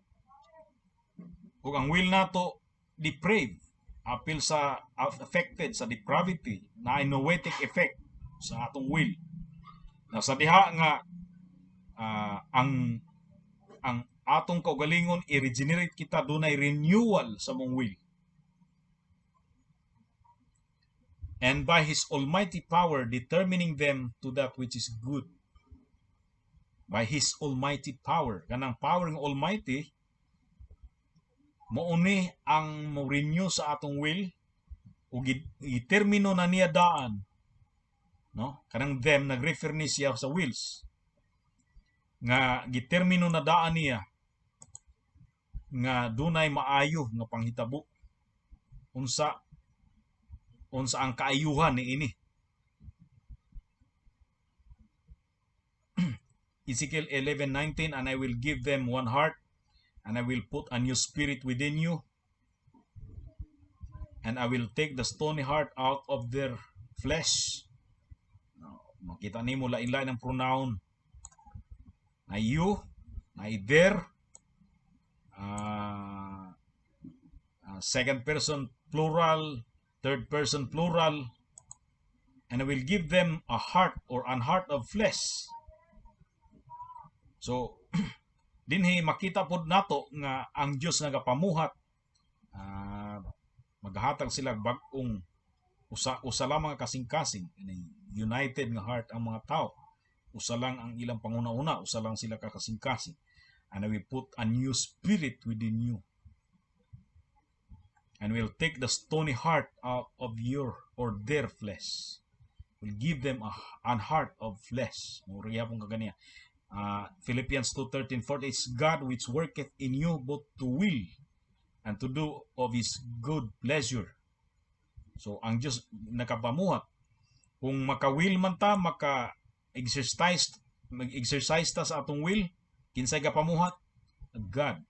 A: ug ang will nato depraved, apil sa affected sa depravity na noetic effect sa atong will. Na sa diha nga ang atong kaugalingon i-regenerate kita, dunay renewal sa mong will. And by His almighty power determining them to that which is good. By His almighty power. Kanang power ng Almighty, mao ni ang mo renew sa atong will ug gitermino na niya daan, no? Kanang them, nag-refer ni siya sa wills nga gitermino na daan niya nga dunay maayo nga panghitabo, unsa ang kaayuhan niini. Ezekiel 11:19, "And I will give them one heart, and I will put a new spirit within you, and I will take the stony heart out of their flesh." No, makita nimo lain-lain ang pronoun. Na you, na their, second person plural, third person plural, "and I will give them a heart or an heart of flesh." So, dinhi makita pod nato nga ang Dios nagapamuhat, maghatag sila bag-ong usa lamang nga kasing-kasing, united nga heart ang mga tao. Usa lang ang ilang panguna-una, usa lang sila kakasing-kasing. "And I will put a new spirit within you, and will take the stony heart out of your or their flesh." Will give them an heart of flesh. Mura gyapon kaganiya. Philippians 2:13, "For it is God which worketh in you both to will and to do of His good pleasure." So ang Dios nakapamuhat. Kung maka-will man ta, maka-exercise, mag-exercise ta sa atong will, kinsay gapamuhat? God.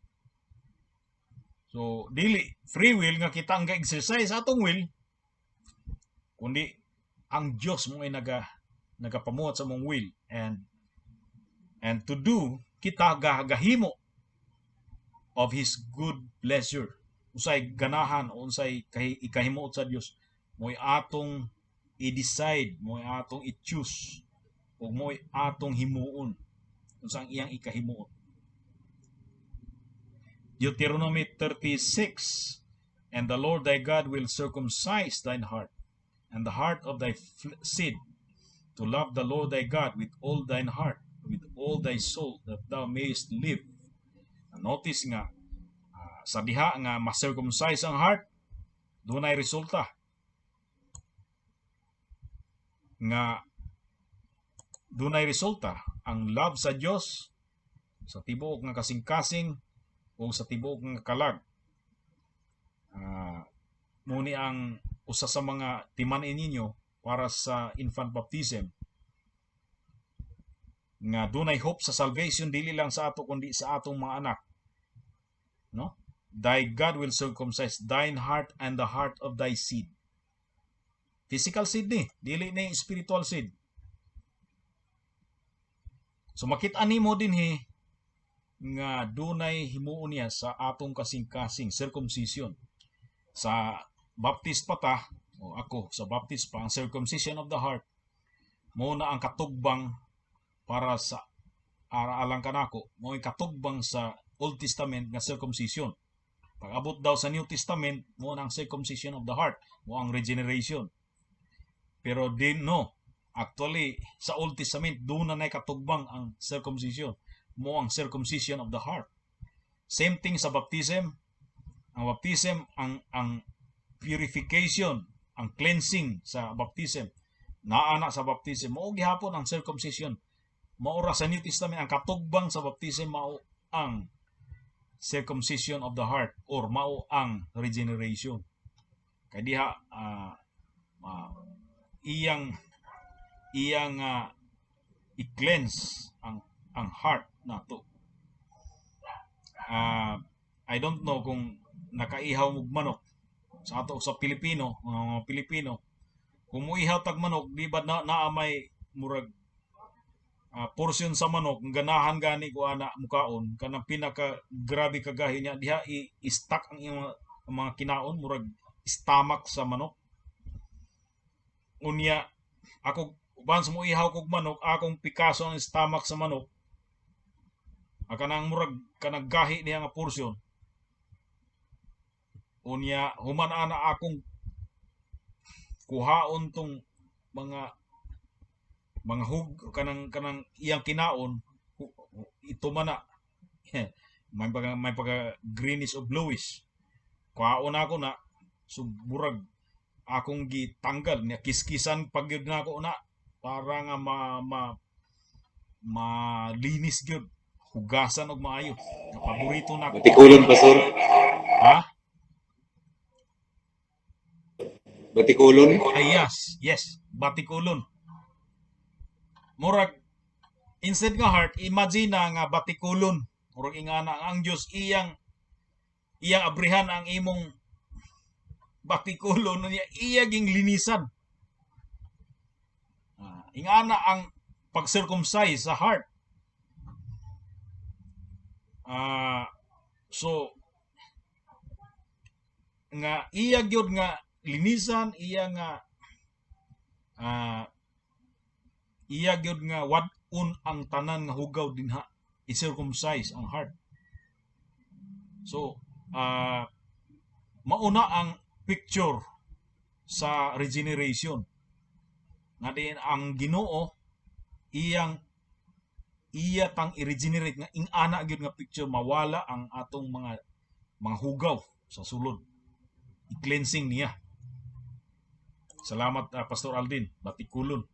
A: So dili free will nga kita ang ga-exercise atong will, kundi ang Dios mo ay nagapamuhat sa among will and to do, kita gahimo of His good pleasure. Unsay ganahan, unsay ikahimuot sa Dios, mo'y atong i-decide, mo'y atong i-choose ug mo'y atong himuon unsa ang iyang ikahimuot. Deuteronomy 36: "And the Lord thy God will circumcise thine heart and the heart of thy seed, to love the Lord thy God with all thine heart, with all thy soul, that thou mayest live." Notice nga sa diha nga ma-circumcise ang heart, dunay resulta nga dunay resulta ang love sa Dios sa tibuok nga kasing-kasing o sa tibuok nga kalag. Muni ang usa sa mga timan-in ninyo para sa infant baptism nga dunay hope sa salvation, dili lang sa ato kundi sa atong mga anak, no? "Thy God will circumcise thine heart and the heart of thy seed." Physical seed ni, dili ni spiritual seed. So makita nimo dinhi nga dunay himuon niya sa atong kasing-kasing, circumcision. Sa Baptist pa ta, o ako sa Baptist pa, ang circumcision of the heart mo na ang katugbang para sa ara alang kanako, mo katugbang sa Old Testament nga circumcision. Pag abot daw sa New Testament, mo na ang circumcision of the heart, mo ang regeneration. Pero din no, actually sa Old Testament doon na katugbang ang circumcision, mo ang circumcision of the heart. Same thing sa baptism. Ang baptism, ang purification, ang cleansing sa baptism, naa na sa baptism, mao gihapon ang circumcision. Mao ra sa New Testament ang katugbang sa baptism, mao ang circumcision of the heart or mao ang regeneration. Kay diha iyang iyang i-cleanse ang heart nato. I don't know kung nakaihaw mo manok. Sa ato sa Pilipino, mga Pilipino, kung muihaw tag manok, di ba na naa may murag portion sa manok ganahan gani ko ana mukaon, kanang pinaka grabe kagahi niya diha i-stuck ang iyong ang mga kinaon, murag stomach sa manok. Unya ako, once mo ihaw kog manok, akong pikaso ang stomach sa manok, kanang murag kanang gahi niya nga portion. Unya human ana akong kuhaon tong mga hug kanang kanang iyang kinaon, ito man na may pagka greenish o bluish. Kuhaon ako na, so murag akong gitanggal niya, kiskisan pag gyud nako na para nga ma, ma malinis gyud, hugasan og maayo. Nga paborito nako.
B: Batikulon, Pastor.
A: Ha?
B: Batikulon?
A: Ay, yes, batikulon. Murag instead nga heart, imagine na nga batikulon. Murag ingana ang Dios iyang iyang abrihan ang imong batikulon niya, iya ging linisan. Ingana ang pag-circumcise sa heart. So nga iya gyud nga linisan, iya nga iya gyud nga wad-on ang tanan nga hugaw dinha, i-circumcise ang heart. So mauna ang picture sa regeneration nga din ang Ginoo iyang iya tang i-regenerate nga ing-ana gyud nga picture, mawala ang atong mga hugaw sa sulod, i-cleansing niya. Salamat, Pastor Aldin, batikulon.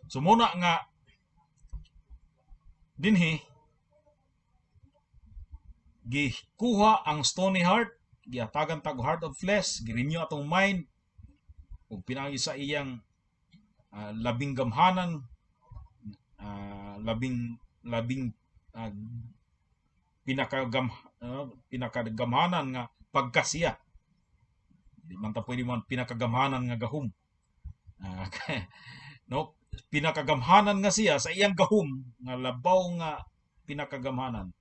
A: So muna nga dinhi gikuha ang stony heart, gihatagan tag heart of flesh, girenew atong mind ug pinaagi sa iyang labing gamhanan, labing labing pinakagamhanan nga pagkasiya. Di man ta pwede man pinakagamhanan nga gahom. No, pinakagamhanan nga siya sa iyang gahom nga labaw nga pinakagamhanan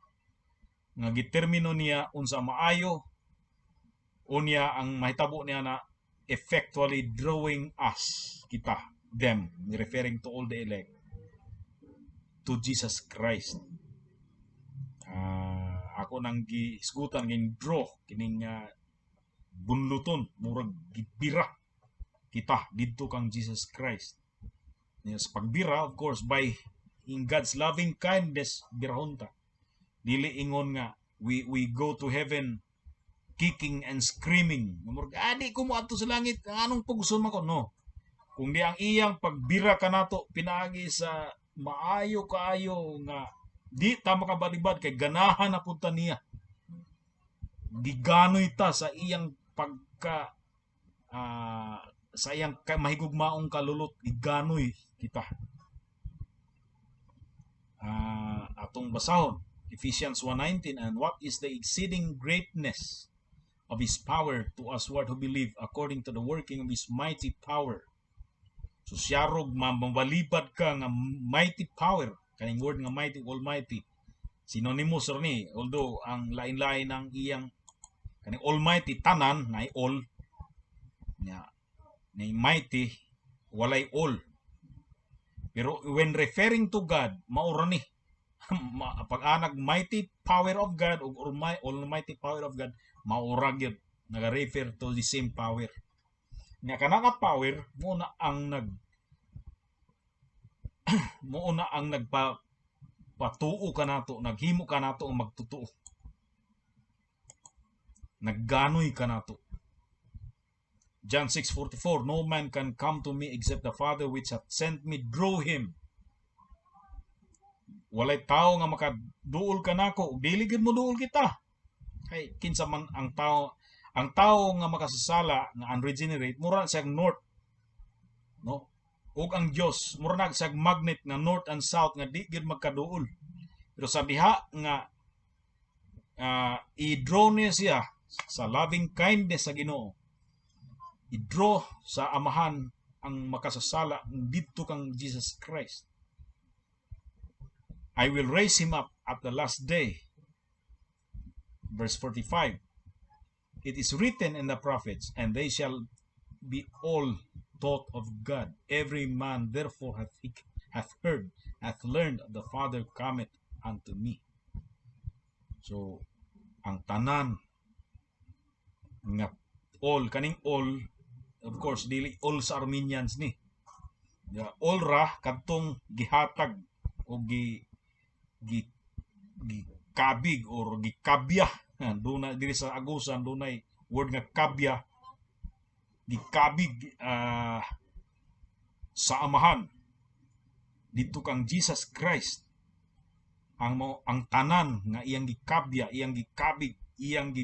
A: nga gitermino niya unsa maayo, unya ang mahitabo niya na effectually drawing us, kita, them, referring to all the elect, to Jesus Christ. Ako nang gihisgutan ging draw kining bunluton, murag gibira kita didto kang Jesus Christ. Niya sa pagbira, of course, by in God's loving kindness birahon ta. Dili ingon nga we go to heaven kicking and screaming. Murag, "Di ko moadto sa langit, anong pugson man ko?" No. Kung di ang iyang pagbira kanato pinaagi sa maayo kaayo nga di ta makabalibad kay ganahan na punta niya. Giganoy ta sa iyang pagka sa iyang mahigugmaong kalulot, giganoy kita. Atong basahon Ephesians 1:19, "And what is the exceeding greatness of His power to us-ward who believe, according to the working of His mighty power." So siyarog mabalibad ka nga mighty power, kaning word nga mighty, almighty, synonymous ra ni, although ang lain-lain ang iyang kaning almighty, tanan na all nya, ni mighty walay all. Pero when referring to God, mao ra ni pag-anag mighty power of God or my almighty power of God, mao ra gyud, naga-refer to the same power. Nya kana nga power mo na ang nagpa patuo kanato, naghimo kanato ang magtutuo. Nagganoy kanato. John 6:44, "No man can come to me except the Father which hath sent me draw him." Walay tao nga makaduol kanako ug dili gid mo duol kita. Kay kinsa man ang tao nga makasasala nga unregenerate, mura na siyang north. No? Ug ang Dios mura na siyang magnet nga north and south nga di gid magkaduol. Pero sa diha nga i-draw niya siya sa loving kindness sa Ginoo, i-draw sa Amahan ang makasasala didto kang Jesus Christ. "I will raise him up at the last day." Verse 45. "It is written in the prophets, and they shall be all taught of God. Every man therefore hath heard, hath learned of the Father cometh unto me." So, ang tanan nga all, kaning all, of course, dili all sa Arminians ni. Ya, all ra kadtong gihatag o gi gi gikabig or gikabya. Duna diri sa Agusan, dunay word nga kabya, gikabig sa Amahan didto kang Jesus Christ. Ang mo ang tanan nga iyang gikabya, iyang gikabig, iyang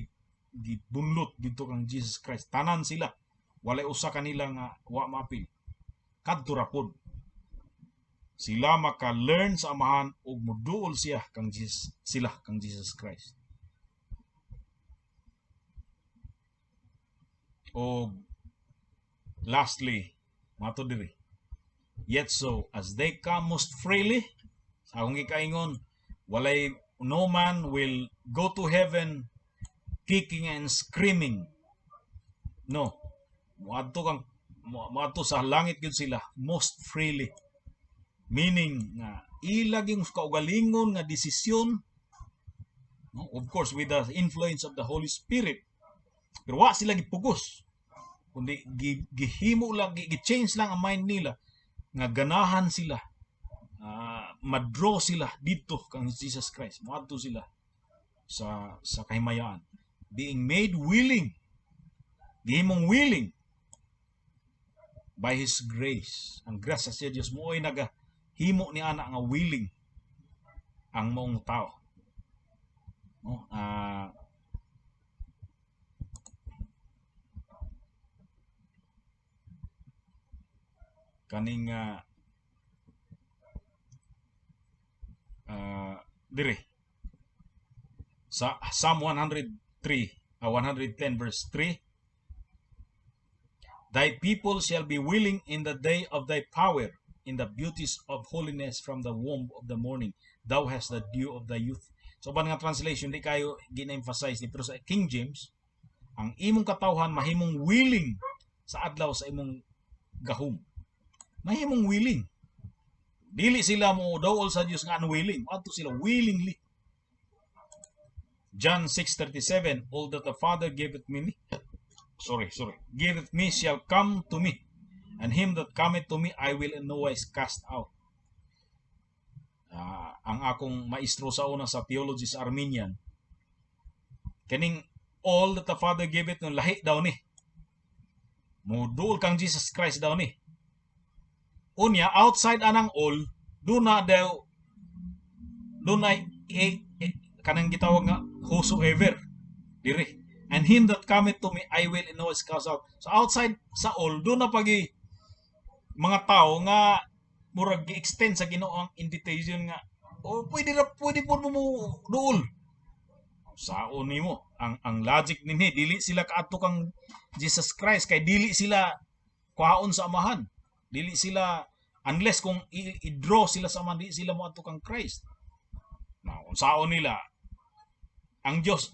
A: gibunlot didto kang Jesus Christ, tanan sila, walay usa kanila nga wa maapil. Kadto ra pod sila maka-learn sa Amahan ug moduol siya kang Jesus, sila kang Jesus Christ. Og lastly, mato diri, "Yet so as they come most freely," sa akong gikaingon, walay, no man will go to heaven kicking and screaming. No, moadto sa langit gyud sila most freely, meaning nga ila gyung kaugalingon nga desisyon, no? Of course, with the influence of the Holy Spirit, pero wa sila gipugos kundi gihimo lang, gi-change lang ang mind nila nga ganahan sila, madraw sila didto kang Jesus Christ, moadto sila sa kahimayaan, being made willing, gihimong willing by His grace. Ang grasya sa Dios mo ay nagahimo ni ana nga willing ang maong tao, no? Kaning dire. Sa Psalm 103, 110 verse 3, "Thy people shall be willing in the day of thy power, in the beauties of holiness from the womb of the morning. Thou hast the dew of thy youth." So, uban nga translation, di kayo gina-emphasize ni. Pero sa King James, ang imong katawhan mahimong willing sa adlaw sa imong gahom. Mahimong willing. Dili sila mo dool sa Dios nga unwilling. Adto sila willingly. John 6:37, "All that the Father giveth me," sorry, sorry, "giveth me shall come to me, and him that cometh to me I will in no wise cast out." Ang akong maestro sa una sa theology sa Arminian, kaning "all that the Father giveth" no, lahi daw ni. Muduol kang Jesus Christ daw ni. Unya, outside anang all, duna daw, dunay kanang gitawag nga whosoever dire. "And him that cometh to me I will in no wise cast out." So outside sa all, duna pagi mga tao nga murag gi-extend sa Ginoo ang invitation nga, oh, pwede ra, pwede po mo mo duol. Saon nimo ang logic ninhi, dili sila kaadto kang Jesus Christ kay dili sila kwaon sa Amahan. Dili sila, unless kung i-draw sila sa Amahan, dili sila moadto kang Christ. Now, unsaon nila ang Dios,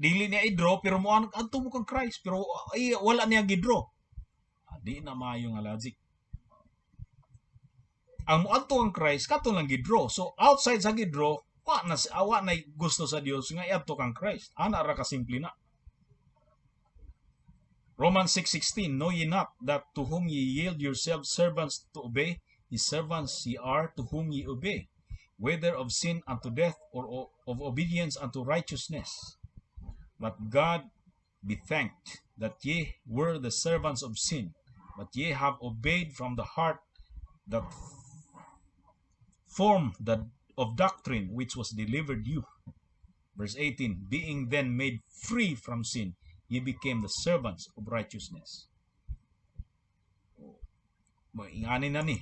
A: dili niya i-draw pero mo adto mo kang Christ pero ay, wala niya gi-draw. Di na maayo nga logic. Ang moadto kang Christ kato lang gi-draw. So outside sa gi-draw, wa na awa na gusto sa Dios nga iadto kang Christ. Ana ra ka simple na. Romans 6:16, "Know ye not that to whom ye yield yourselves servants to obey, his servants ye are to whom ye obey, whether of sin unto death or of obedience unto righteousness? But God be thanked that ye were the servants of sin, but ye have obeyed from the heart that form of doctrine which was delivered you." Verse 18, "Being then made free from sin, ye became the servants of righteousness." Ingani na ni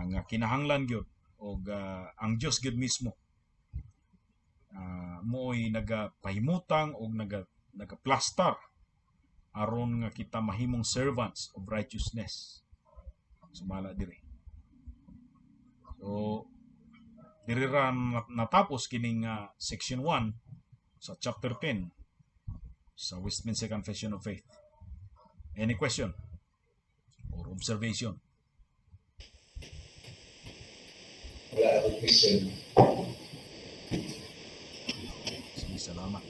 A: nga kinahanglan gyud og ang Dios gyud mismo mooy nagapahimutang og nagaplastar aron nga kita mahimong servants of righteousness. Sumala diri. So diri ra natapos kining section 1 sa chapter 10 sa Westminster Confession of Faith. Any question or observation?
B: Wala akong question.
A: Sige, salamat.